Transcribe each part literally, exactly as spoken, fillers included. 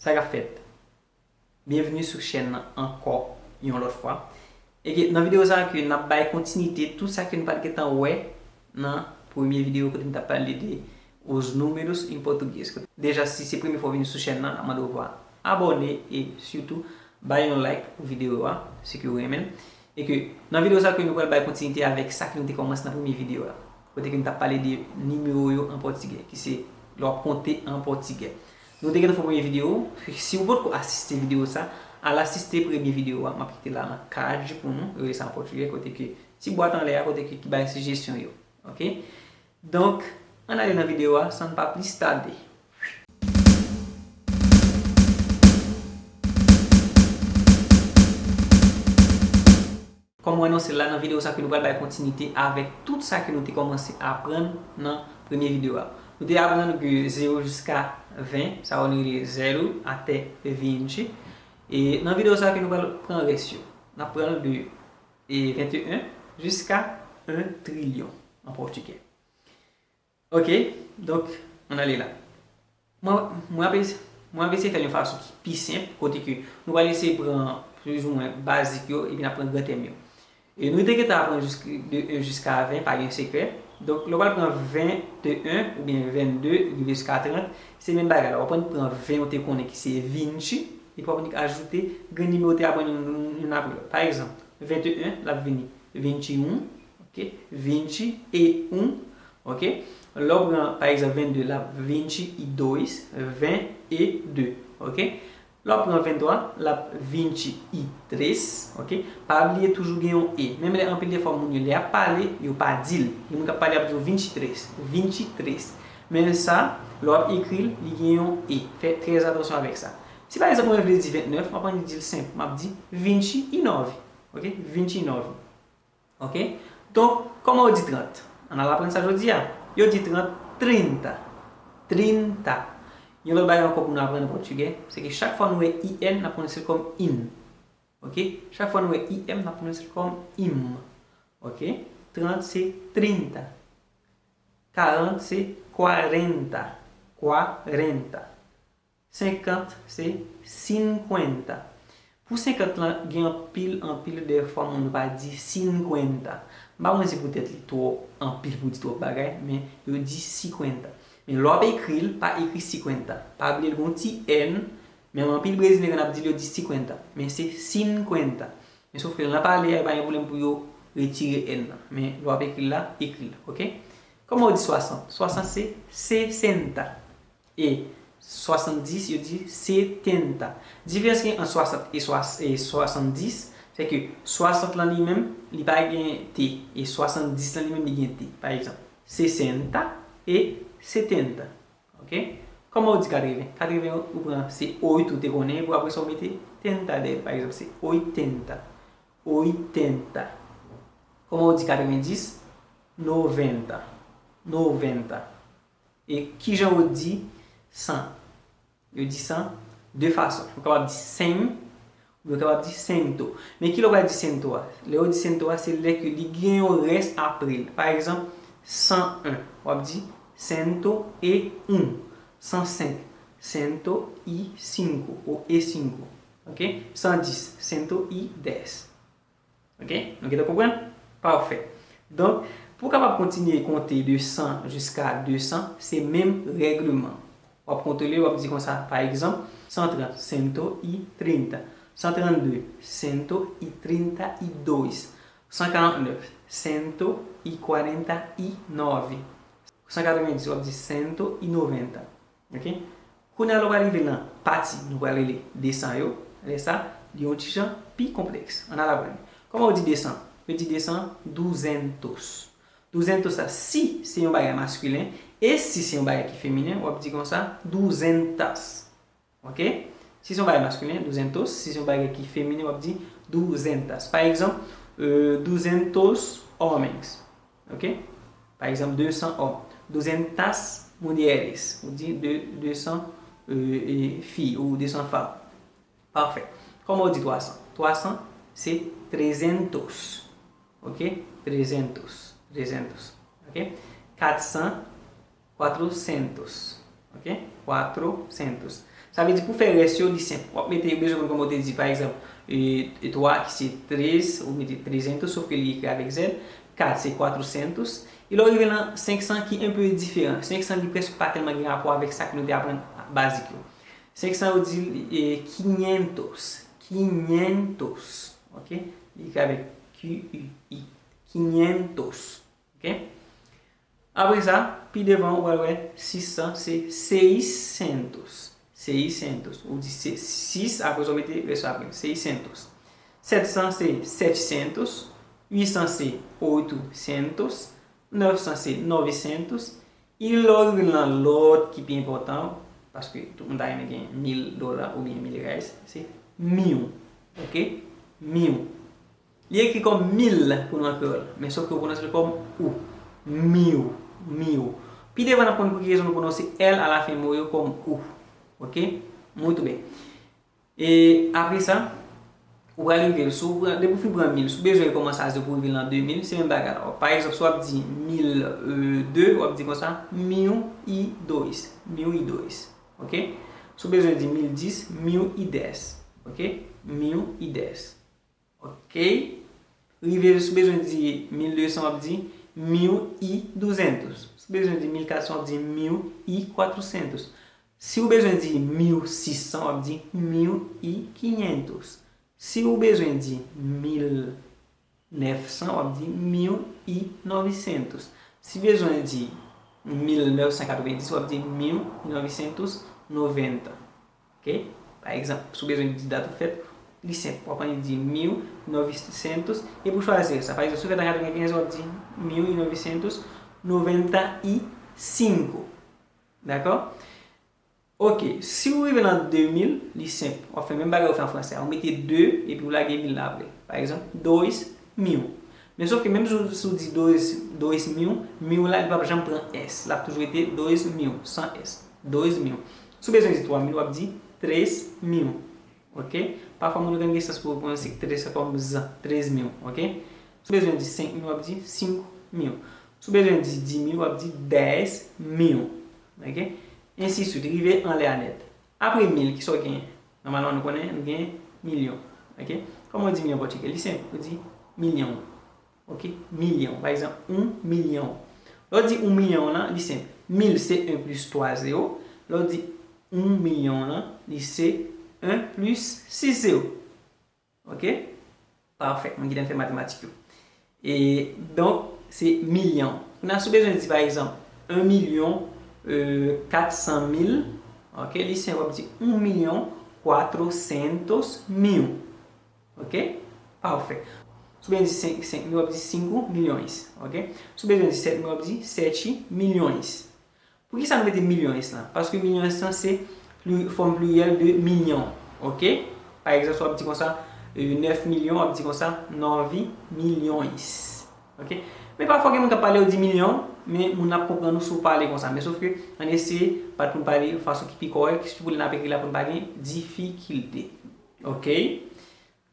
Sa k ap fèt? Byenveni sou chèn nan ankò yon lòt fwa. E ke nan videyo sa a ke n ap bay kontinite tout sa ke nou pa t gentan wè nan premye videyo kote m t ap pale de os números em português. Deja, si se premye fwa w vini sou chèn nan, n ap mande w pou abòne e sitou bay yon like pou videyo a, si ke w renmen l. E ke nan videyo sa ke nou pral bay kontinite avèk sa ke nou te kòmanse nan premye videyo a. Kote ke nou t ap pale de nimewo yo an pòtigè, ki se lè w ap konte an pòtigè. Nou te gentan fè premye videyo. Si w potko asiste videyo sa, al asiste premye videyo a. M ap kite la nan kaj pou nou. Yo rele sa an pòtigè, kote ke ti bwat anlè a, kote ke ki bay sijesyon yo. Oke? Donk, ann ale nan videyo a san n pa plis tade. Kòm mwen anonse l la, nan videyo sa ke nou pral bay kontinite avèk tout sa ke nou te kòmanse aprann nan premye videyo a. Nou te aprann ke zewo jiska ven, sa yo nou rele zero até vinte. E nan videyo sa ke nou pral pran rès yo. N ap pran l de e, venteyen jiska un trilhão an pòtigè. Oke, donk, ann ale la. Mwen, mwen ap es-, mwen ap eseye fè l yon fason ki pi senp, kote ke nou pral eseye pran plizoumwen bazik yo, epi n ap pran gran tèm yo. E nou te gentan aprann jis-, de un jiska ven, pa gen sekrè. Donk, lè w pral pran venteyen oubyen vennde, rive jiska trant, se menm bagay la. W ap pran, pran ven ou te konnen ki se vinte, epi w ap vin ajoute gran nimewo w te aprann youn, youn apre lòt. Pa egzanp, venteyen, l ap vini vinte e um, oke? Vinte e um, oke? Lè w pran, pa egzanp, vennde, l ap vinte e dois, vinte e dois, oke? Lè w pran venntwa, l ap vinte e três, oke? Pa bliye toujou gen yon e. Menm lè anpil de fwa moun yo, lè y ap pale, yo pa di l. Gen moun k ap pale, y ap di w vinte e três, vinte e três. Men sa, lè w ap ekri l, li gen yon e. Fè trè atansyon avèk sa. Si pa egzanp mwen vle di ventnèf, m ap annik di l senp, m ap di vinte e nove, oke? Vinte e nove. Oke? Donk, kòman yo di trant? Ann al aprann sa jodi a. Yo di trant, trinta. Trinta. Yon lòt bagay ankò pou nou aprann an pòtigè, se ke chak fwa nou wè I N, n ap pwononse l kòm in. Oke? Chak fwa nou wè I M, n ap pwononse l kòm im. Oke? Trant se trinta. Karant se quarenta. Quarenta. Senkant se cinquenta. Pou senkant lan, gen anpil, anpil de fwa moun pa di cinquenta. M pa konnen si poutèt li twò anpil pou di twòp bagay, men yo di cinquenta. Men lè w ap ekri l, pa ekri cinquenta. Pa bliye l gen yon ti N, men anpil Brezilyen, lè n ap di l, yo di cinquenta. Men se cinquenta. Men sòf ke nan pale a, yo pa gen pwoblèm pou yo retire N nan. Men lè w ap ekri l la, ekri l, oke? Kòman yo di swasant? Swasant se sessenta. E swasanndis, yo di setenta. Diferans ki gen ant swasant e swas-, e swasanndis, se ke swasant lan li menm, li pa gen T. E swasanndis lan li menm, li gen T. Pa egzanp, sessenta e setenta. Oke? Kòman ou di katreven? Katreven, ou pran se oito ou te konnen, epi apre sa ou mete tenta dèyè. Pa egzanp, se oitenta. Oitenta. Kòman ou di katrevendis? Noventa. Noventa. E kijan yo di san? Yo di san de fason. Yo kapab di cem, oubyen yo kapab di cento. Men kilè yo pral di cento a? Lè yo di cento a, se lè ke li gen yon rès apre l. Pa egzanp, san en, w ap di cento e um. San senk, cento e cinco, ou e cinco. Oke? San dis, cento e dez. Oke? Nou gentan konprann? Pafè. Donk, pou w kapab kontinye konte de san jiska de san, se menm règleman. W ap kontwole, w ap di konsa, pa egzanp, san trant, cento e trinta. San trannde, cento e trinta e dois. San karantnèf, cento e quarenta e nove. San katrevendis, w ap di cento e noventa. Oke? Kounye a, lè w pral rive nan pati nou pral rele de san yo, lè sa, li yon ti jan pi konplèks. Ann al aprann. Kòman yo di de san? Yo di de san, duzentos. Duzentos la, si se yon bagay maskilen, e si se yon bagay ki feminen, w ap di konsa, duzentas. Oke? Si se yon bagay maskilen, duzentos. Si se yon bagay ki feminen, w ap di duzentas. Pa egzanp, euh, duzentos homens. Oke? Pa egzanp, de san òm. Duzentas mulheres. Ou di de, de san, euh, e, fi ou de san fanm. Pafè. Kòman ou di twa san? Twa san, se trezentos. Oke? Trezentos. Trezentos. Oke? Kat san, quatrocentos. Oke? Quatrocentos. Sa vle di pou fè rès yo, li senp. W ap mete, ou bezwen konn kòman w te di, pa egzanp, e, e twa ki se trez, ou mete trezentos, sof ke li ekri avèk zèd, kat se quatrocentos, e lè w rive nan senk san ki enpe diferan. Senk san li prèske pa tèlman gen rapò avèk sa ke nou te aprann bazik yo. Senk san yo di e, quinientos, quinientos, ok? Li ekri avèk Q U I, quinientos, ok? Apre sa, pi devan, ou pral wè sis san se seiscentos. Seiscentos. Ou di se sis, apre sa, ou mete vèso apre. Seiscentos. Sèt san se setecientos. Uit san se oitocentos. Nèf san se novecentos. E lè w rive nan lòt ki pi enpòtan, paske tout moun ta renmen gen mil dola oubyen mil reais, se mil. Ok? Mil. Li ekri kòm mil pou nou an kreyòl, men sof ke ou pwononse l kòm ou. Mil, mil. Pi devan n ap konn pou ki rezon nou pwononse L alafen mo yo kòm ou. Ok? Muito bem. E apre sa, ou pral rive, si w pran, depi w fin pran mil, si w bezwen kòmanse a zewo pou w rive nan de mil, se menm bagay la. Pa egzanp, si w ap di mil de, w ap di konsa, mil e dois, mil e dois. Ok? Si w bezwen di mil dis, mil e dez. Ok? Mil e dez. Ok? Rive, si w bezwen di mil de san, w ap di mil e duzentos. Si w bezwen di mil kat san, w ap di mil e quatrocentos. Si w bezwen di mil sis san, w ap di mil e quinientos. Si w bezwen di mil nèf san, w ap di mil e novecentos. Si w bezwen di mil nèf san katrevenndis, w ap di mil novecentos noventa. Ok? Pa egzanp, si w bezwen di dat ou fèt, li senp. W ap annik di mil novecentos, epi w chwazi sa. Pa egzanp, si w fèt an katrevenkenz, w ap di mil novecentos noventa e cinco. Dakò? Ok, si w rive nan de mil, li senp. W ap fè menm bagay ou fè an fransè a. Ou mete de, epi w lage mil la apre. Pa egzanp, dois mil. Men sof ke menm si w, si w di dois, dois mil, mil la, li p ap janm pran S. L ap toujou rete dois mil, san S. Dois mil. Si w bezwen di twa mil, w ap di três mil. Ok? Pafwa moun yo gen tandans pou yo pwononse três kòm z, três mil. Ok? Si w bezwen di senk mil, w ap di cinco mil. Si w bezwen di dis mil, w ap di dez mil. Ok? Ensi swit, rive anlè a nèt. Apre mil, kisa w genyen? Nòmalman, nou konnen, nou gen milyon. Ok? Kòman w di milyon an pòtigè? Li senp, ou di milhão. Ok? Milhão. Pa egzanp, um milhão. Lè w di un milhão lan, li senp. Mil se un plus twa zewo. Lè w di un milhão lan, li se un plus sis zewo. Ok? Pafè. Moun ki te fè matematik yo. E donk, se milyon. Kounye a, si w bezwen di, pa egzanp, un milyon, euh, quatre cent mille, ok, li senp, w ap di un milhão quatrocentos mil. Ok? Pafè. Si w bezwen di senk, senk mil, w ap di cinco milhões. Ok? Si w bezwen di sèt mil, w ap di sete milhões. Poukisa nou mete milhões lan? Paske milhões lan se pli, fòm pliryèl de milyon. Ok? Pa egzanp, si w ap di konsa, euh, nèf milyon, w ap di konsa, nove milhões. Ok? Men pafwa gen moun k ap pale, yo di milyon, men moun ap konprann ou si w pale konsa. Men sof ke, ann eseye bat pou n pale yon fason ki pi kòrèk, sitou pou lè n ap ekri la pou n pa gen difikilte. Ok?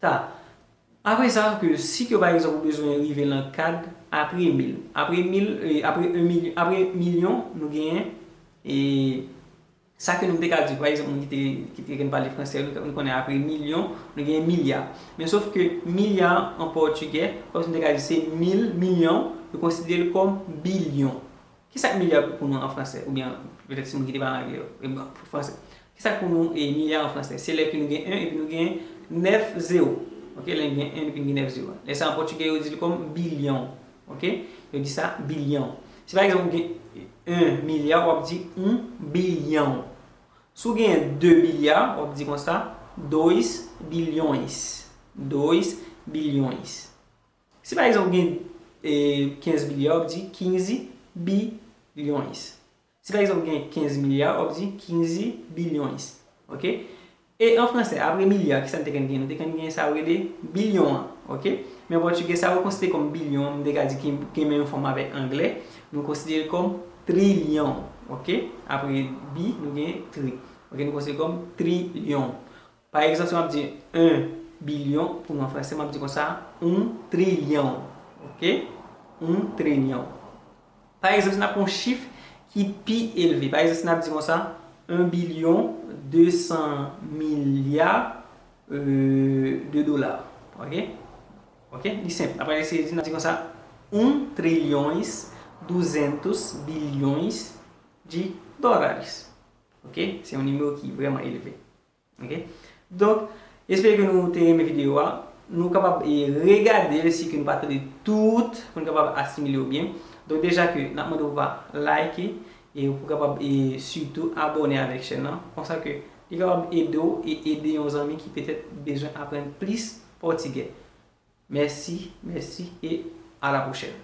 Ta. Apre sa, ke si ke pa egzanp ou bezwen rive nan kad apre mil, apre mil, e, apre un milyon, apre milyon, nou genyen, e, sa ke nou te ka di, pa egzanp, moun ki te, ki te konn pale fransè, nou, nou konnen apre milyon, nou genyen milya. Men sof ke milya an pòtigè, kòmsi nou te ka di se mil, milyon, yo konsidere l kòm bilyon. Kisa k milya pou nou an fransè? Oubyen, petèt, si moun ki te pale anglè, e, bon, pou fransè. Kisa k pou nou, e, milya an fransè? Se lè ke nou gen un epi nou gen nèf zewo. Ok, lè n gen un epi n gen nèf zewo. Lè sa an pòtigè, yo di l kòm bilhão. Ok? Yo di sa bilhão. Si pa egzanp, ou gen un milya, w ap di um bilhão. Si w gen de bilya, w ap di konsa, dois bilhões. Dois bilhões. Si pa egzanp ou gen, e, kenz bilya, w ap di quinze bilhões. Si pa egzanp ou gen kenz milya, w ap di quinze bilhões. Ok? E an fransè, apre milya, kisa n te konn gen? Nou te konn gen sa yo rele bilyon an. Ok? Men an pòtigè, sa yo konsidere kòm bilyon an, m te ka di ki gen menm fòm avèk anglè, nou konsidere l kòm trilyon. Ok? Apre bi, nou gen tri. Ok? Nou konsidere l kòm trilyon. Pa egzanp, si m ap di un bilyon, pou nou an fransè, m ap di konsa, un trilhão. Ok? Un trilhão. Pa egzanp, si n ap pran yon chif ki pi elve, pa egzanp, si n ap di konsa, un billion deux cents milliards euh, de dollars. Ok? Ok? Li senp. Apre, se di, n ap di konsa, um trilhões duzentos bilhões de dólares. Ok? Se yon nimewo ki vrèman elve. Ok? Donk, espere ke nou te renmen videyo a. Nou kapab e, regade l si ke nou pa tande tout pou nou kapab asimile yo byen. Donk, deja ke n ap mande w pou pa like e pou kapab e, sitou abòne avèk chèn nan. Konsa ke li kapab ede w e ede yon zanmi ki petèt bezwen aprann plis pòtigè. Mèsi, mèsi e a la pwochèn.